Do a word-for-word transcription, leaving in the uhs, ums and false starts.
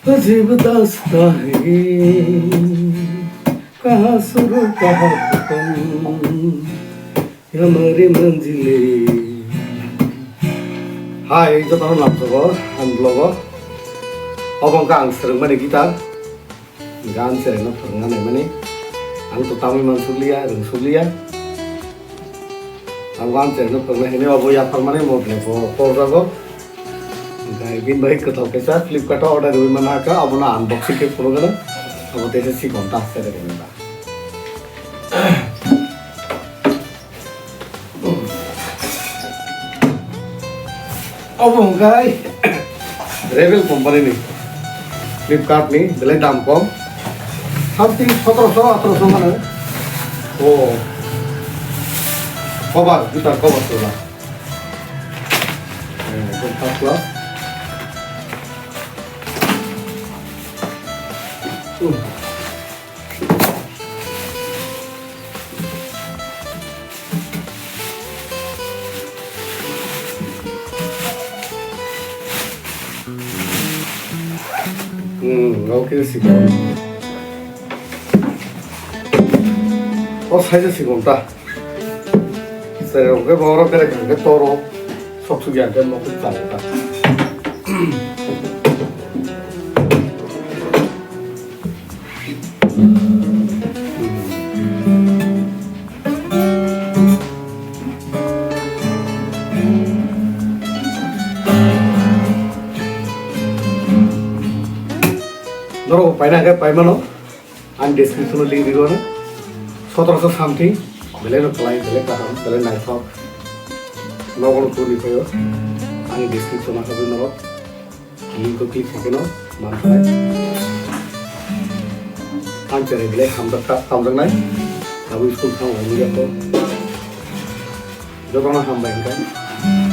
अजीब दास्तां है, कहाँ शुरू कहाँ खत्म, हमारी मंजिलें। Hai, jotono lamsogo, ang vlogo. Obo wngkha ang swrwngmani guitar. Gan cherengno phwrwngna naimani. Ang to tamwi mansukliya, rwngsukliya. Ang gan cherengno phwrwngna hwnwi obo yapharmani modle bo torjago. Hwnkhe bini bai kwtal kaisa Flipkart o order rwui manna kha, abono unboxing khe phunukgwno. Abo teisa sikon ta chereng ba. Obo hwnkhe Rebel company ni, Flipkart ni, belai dam kom. Something sotroso, atroso mano. O. Cover, guitar cover tola. Eh, ekdom first class. Hmm. Hmm, okay, sikon. O size sikon ta. Sere oke boro bere kan ke toro. Sok sugya ke mo kut ta. Norok paina khe paimano, ang description o link rwgwno. Sotroso something, belai no kwlai, belai kaham, belai naithok. Nogo no tubui phaio, ang description o habwi norok. Link o click khaikhe no manthai. Ang cherai belai hamjak ta, hamjaknai. Abo school thang wngya kho. Jotono hambai hwnkhe.